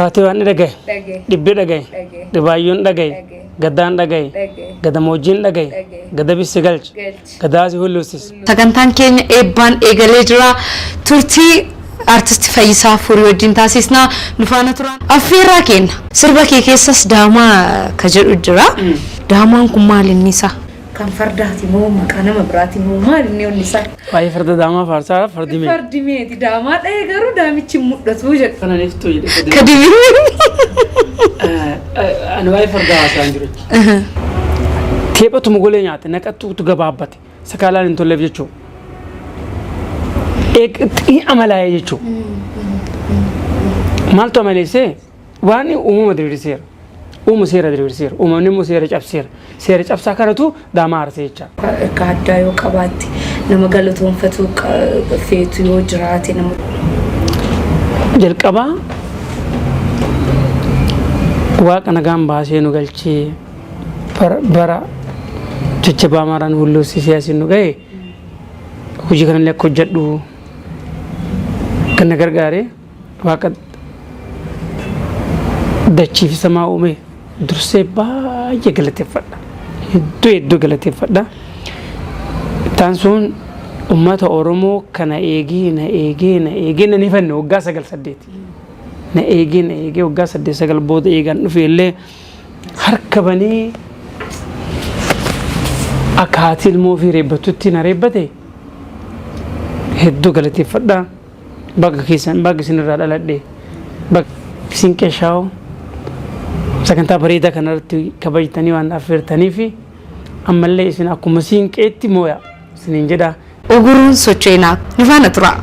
Faatee waan dhagaye. Dhagaye. Dhibbee dhagaye. Dhagaye. Dhibaayyoon dhagaye. Dhagaye. Gaddaan dhagaye. Dhagaye. Gadamoojjiin dhagaye. Dhagaye. Gadabissi galche. Galche. Gadaasi hulluusis. Sagantaan keenya eebbaan eegalee jira. Turtii Artist Fayyisaa Furii wajjin taasisna. Nu faana turaa. Affeerraa keenna. Sirba kee keessas daamaa ka jedhu jira. Daamaan kun maal inni isaa? Kan fardaati moo maqaa nama biraati moo maal inni onni isaa? Waa'ee farda daamaa faarsaa fardi meeti. Fardi meeti daamaa dha'e garuu daamichi hin mul'atu jedhu. Kana niftu jedhe. Kadimi. Ani waa'ee fardaa haasa'aa hin jiru. Teephatuma golee nyaate naqattuutu gabaabbate sakaalaan hin tolleef jechuudha. Eeqxii amalaa'ee jechuudha. Maaltu amaleessee waan uumama diriirseera. Uumu seera diriirseera. Uumamni immoo seera cabseera. Seera cabsaa kanatu daamaa aarsee jecha. Ergaa addaa yoo qabaatte nama galatoonfatuu feetu yoo jiraate nama. Jalqabaa waaqa nagaan baasee nu galchee bara jajjabaa maaraan hulluussisee asiin nu ga'e hojii kanallee akka hojjedhu kan na gargaare Waaqa dachii fi samaa uume dursee baay'ee galateeffadha. Hedduu hedduu galateeffadha. Ittaan sun uummata Oromoo kana eegee na eegee na eegee na nifanne waggaa 9 8. Na eegee na eegee waggaa 8 9 booda eegaan dhufe illee harka banee akka haati ilmoo fi reebbattutti na reebbate hedduu galateeffadha. Baga keessan baga isinirraa dhaladhe. Baga Siinqee Shaawoo sagantaa bareedaa kanarratti kabajtanii waan affeertanii fi ammallee isin akkuma siinqeetti mooya isiniin jedha. Uguruun socho'inaa. Nu faana turaa.